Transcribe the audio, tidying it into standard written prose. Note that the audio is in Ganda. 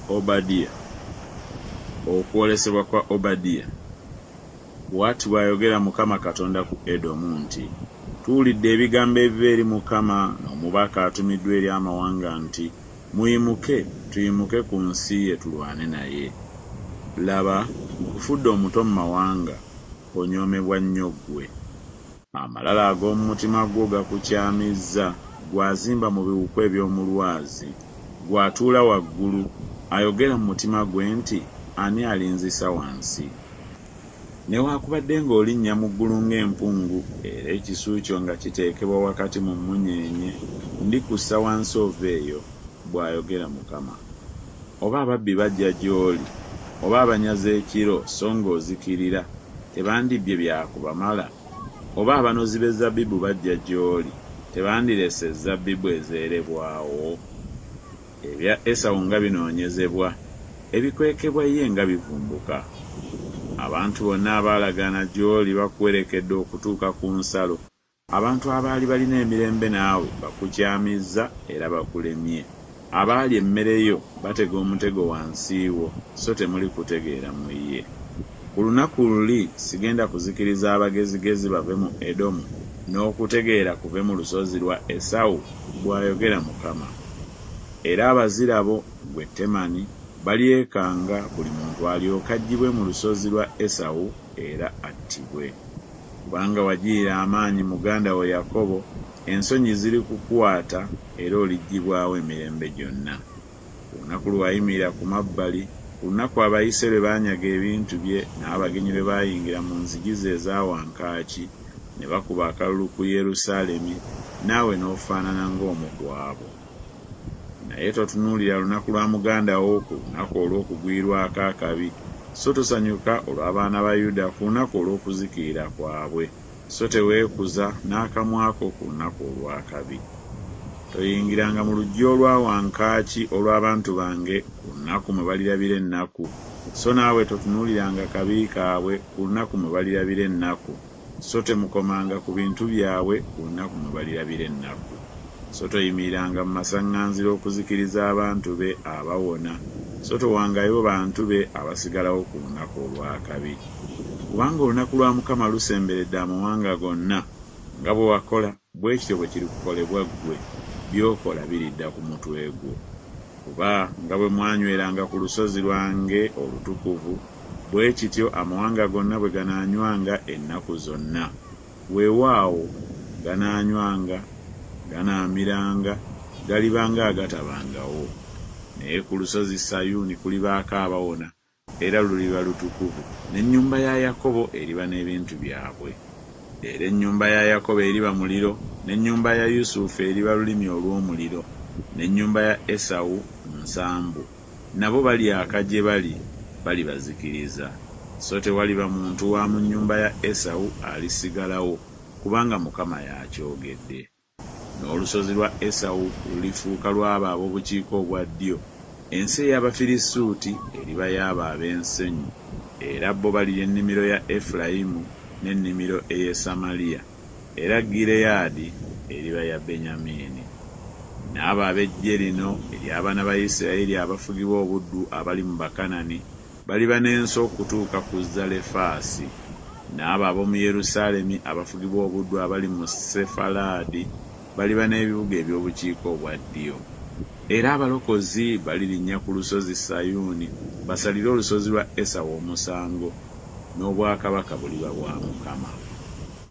Obadiya. Okwolesebwa kwa Obadiya. Bw'ati bw'ayogera Mukama Katonda ku Edomu nti Tuwulidde ebigambo ebiva eri Mukama n'omubaka atumiddwa eri amawanga nti Muyimuke, tuyimuke ku nsi ye tulwane naye. Laba, nkufudde omuto mu mawanga, Onyoomebwa nnyo ggwe. Amalala ag'omu mutima gwo gakukyamizza, ggwe azimba mu biwuku eby'omu lwazi, ggwe atuula waggulu, ayogera mu mutima gwe nti Ani alinzisa wansi? Newakubadde ng'olinnya mu ggulu ng'empungu, era ekisu kyo nga kiteekebwa wakati mu mmunyeenye, ndikussa wansi ove eyo, bw'ayogera Mukama. Oba ababbi bajja gy'oli, oba abanyazi ekiro, so ng'ozikirira, tebandibbye bya kubamala? Oba abanozi b'ezzabbibu bajja gy'oli, tebandirese ezzabbibu ezeerebwawo? Ebya Esawu nga binoonyezebwa! Ebikwekebwa ye nga bivumbuka! Abantu bonna abaalagaana gy'oli bakuwerekedde okutuuka ku nsalo, abantu abaali balina emirembe naawe bakukyamizza era bakulemye, abaalya emmere yo batega omutego wansi wo, so temuli kutegeera mu ye. Ku lunaku luli sigenda kuzikiriza abagezigezi bave mu Edomu, N'okutegeera kuve mu lusozi lwa Esawu? Bw'ayogera Mukama. Era abazira bo, ggwe Temani, balyekanga, buli muntu alyoke aggibwe mu lusozi lwa Esawu era attibwe. Kubanga wagirira amaanyi muganda wo Yakobo, ensonyi zirikukwata era oliggibwawo emirembe gyonna. Ku lunaku lwe wayimirira ku mabbali, ku lunaku abayise lwe baanyaga ebintu bye n'abagenyi lwe baayingira mu nzigi ze eza wankaaki, ne bakuba akalulu ku Yerusaalemi, naawe n'ofaanana ng'omu ku abo. Naye totunuulira lunaku lwa muganda wo ku lunaku olw'okugwirwako akabi, so tosanyuka olw'abaana ba Yuda ku lunaku olw'okuzikirira kwabwe, so teweekuza n'akamwa ko ku lunaku olw'akabi. Toyingiranga mu luggya olwa wankaaki olw'abantu bange ku lunaku mwe balirabira ennaku, so naawe totunuuliranga kabi kaabwe ku lunaku mwe balirabira ennaku, so temukomanga ku bintu byabwe ku lunaku mwe balirabira ennaku. So toyimiriranga mu masaŋŋanzira okuzikiriza abantu be abawona, so towangayo bantu be abasigalawo ku lunaku olw'akabi. Kubanga olunaku lwa Mukama lusemberedde amawanga gonna, nga bwe wakola, bwe kityo bwe kirikukolebwa ggwe, by'okola biridda ku mutwe gwo. Kuba nga bwe mwanyweranga ku lusozi lwange olutukuvu, bwe kityo amawanga gonna bwe ganaanywanga ennaku zonna, weewaawo, ganaanywanga, ganaamiranga, galiba ng'agatabangawo. Naye ku lusozi Sayuuni kulibaako abawona, era luliba lutukuvu, n'ennyumba ya Yakobo eriba n'ebintu byabwe. Era ennyumba ya Yakobo eriba muliro, n'ennyumba ya Yusufu eriba lulimi olw'omuliro, n'ennyumba ya Esawu nsambu, nabo balyaka gye bali, balibazikiriza, so tewaliba muntu wa mu nnyumba ya Esawu alisigalawo, kubanga Mukama y'akyogedde. N'olusozi lwa Esawu lulifuuka lw'abo ab'obukiika obwa ddyo, ensi ey'Abafirisuuti eriba y'abo ab'ensenyi, era bo balirya ennimiro ya Efulayimu n'ennimiro ey'e Samaliya, era Gireyaadi eriba ya Benyamini. N'abo ab'eggye lino ery'abaana ba Isiraeri abafugibwa obuddu abali mu Bakanani baliba n'ensi okutuuka ku Zalefaasi, n'abo ab'omu Yerusaalemi abafugibwa obuddu abali mu Sefalaadi baliba n'ebibuga eby'obukiika obwa ddyo. Era abalokozi balirinnya ku lusozi Sayuuni basalire olusozi lwa Esawu omusango, n'obwakabaka buliba bwa Mukama.